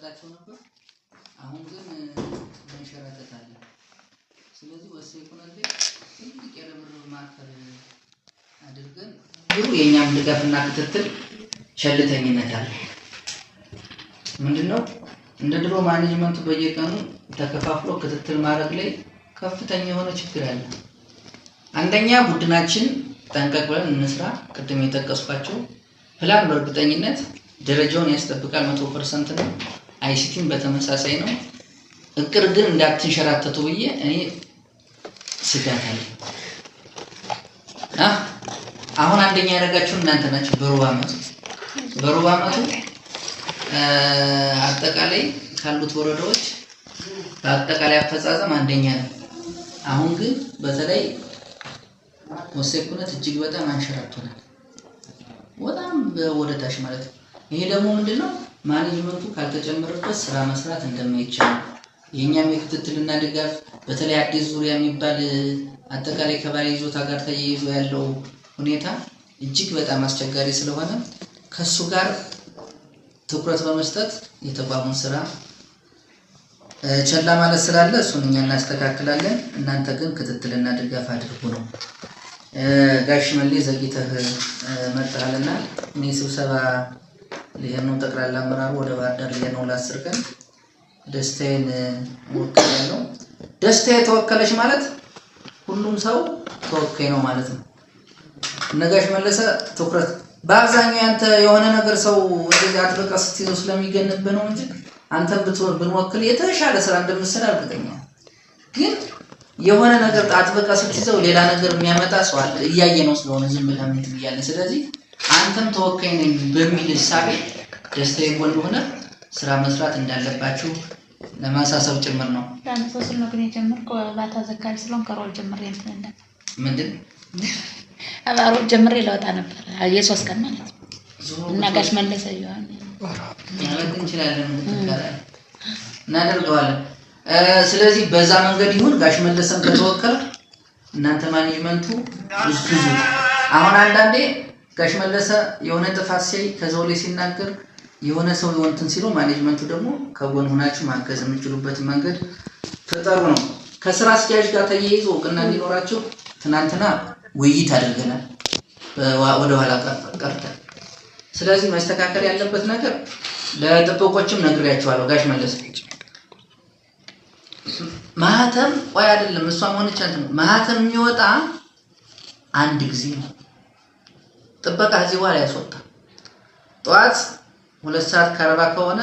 እናስቀምጣቸው ነበር። አሁን ግን መንሸራተት አለ። ስለዚህ ወሳኝ ኩነት ላይ ትልቅ የርብርብ ማዕከል አድርገን የእኛም ድጋፍና ክትትል ቸልተኝነት አለ። ምንድነው እንደ ድሮ ማኔጅመንቱ በየቀኑ ተከፋፍሎ ክትትል ማድረግ ላይ ከፍተኛ የሆነ ችግር አለ። አንደኛ ቡድናችን ጠንቀቅ ብለን እንስራ። ቅድም የጠቀስኳቸው ፕላን በእርግጠኝነት ደረጃውን ያስጠብቃል፣ 100% ነው። ICT ም በተመሳሳይ ነው። እቅድ ግን እንዳትንሸራተቱ ብዬ እኔ ስጋት አለ። አሁን አንደኛ ያደረጋችሁ እናንተ ናችሁ። በሩብ ዓመቱ አጠቃላይ ካሉት ወረዳዎች በአጠቃላይ አፈጻጸም አንደኛ ነው። አሁን ግን በተለይ ወሳኝ ኩነት እጅግ በጣም አንሸራቶናል። በጣም ወደ ታች ማለት ነው። ይሄ ደግሞ ምንድነው ማኔጅመንቱ ካልተጨመረበት ስራ መስራት እንደማይቻል፣ የእኛም የክትትልና ድጋፍ በተለይ አዲስ ዙሪያ የሚባል አጠቃላይ ከባለ ይዞታ ጋር ተያይዞ ያለው ሁኔታ እጅግ በጣም አስቸጋሪ ስለሆነ ከሱ ጋር ትኩረት በመስጠት የተቋሙን ስራ ቸላ ማለት ስላለ እሱን እኛ እናስተካክላለን። እናንተ ግን ክትትልና ድጋፍ አድርጉ ነው። ጋሽ መሌ ዘግይተህ መጥተሃልና እኔ ስብሰባ ልሄድ ነው። ጠቅላላ አመራሩ ወደ ባህር ዳር ልሄድ ነው ለ10 ቀን። ደስታዬን እወክላለሁ። ደስታዬ ተወከለች ማለት ሁሉም ሰው ተወካይ ነው ማለት ነው። እነ ጋሽ መለሰ ትኩረት በአብዛኛው ያንተ የሆነ ነገር ሰው እንደዚህ አጥብቀህ ስትይዘው ስለሚገንብህ ነው እንጂ አንተን ብንወክል የተሻለ ስራ እንደምትሰራ እርግጠኛ ነኝ። ግን የሆነ ነገር አጥብቀህ ስትይዘው ሌላ ነገር የሚያመጣ ሰው አለ። እያየ ነው ስለሆነ ዝም ብለህ እንትን እያለ፣ ስለዚህ አንተም ተወካይ ነኝ በሚል እሳቤ ደስታዬ ጎን ሆነ ስራ መስራት እንዳለባችሁ ለማሳሰብ ጭምር ነው። ለአንድ ሰው ስል ነው ግን የጀመርኩ ባታ ዘካሪ ስለሆን ከሮብ ጀምሬ እንትን እንዳለ ምንድን ሮብ ጀምሬ ለወጣ ነበር የ3 ቀን ማለት ነው። እና ጋሽ መለሰ ይሆን ማለት እንችላለን፣ እናደርገዋለን። ስለዚህ በዛ መንገድ ይሁን። ጋሽ መለሰም ከተወከለ እናንተ ማኔጅመንቱ ብዙ አሁን አንዳንዴ ጋሽ መለሰ የሆነ ጥፋት ሲያይ ከዛው ላይ ሲናገር የሆነ ሰው የሆንትን ሲሉ ማኔጅመንቱ ደግሞ ከጎን ሆናችሁ ማገዝ የምችሉበትን መንገድ ፍጠሩ ነው። ከስራ አስኪያጅ ጋር ተያይዞ እውቅና እንዲኖራችሁ ትናንትና ውይይት አድርገናል፣ ወደኋላ ቀርተን። ስለዚህ መስተካከል ያለበት ነገር ለጥበቆችም ነግሬያቸዋለሁ። ጋሽ መለሰ ማህተም ቆይ አይደለም እሷም ሆነች አንተ ማህተም የሚወጣ አንድ ጊዜ ነው። ጥበቃ ከዚህ በኋላ ያስወጣ። ጠዋት 2 ሰዓት ከ40 ከሆነ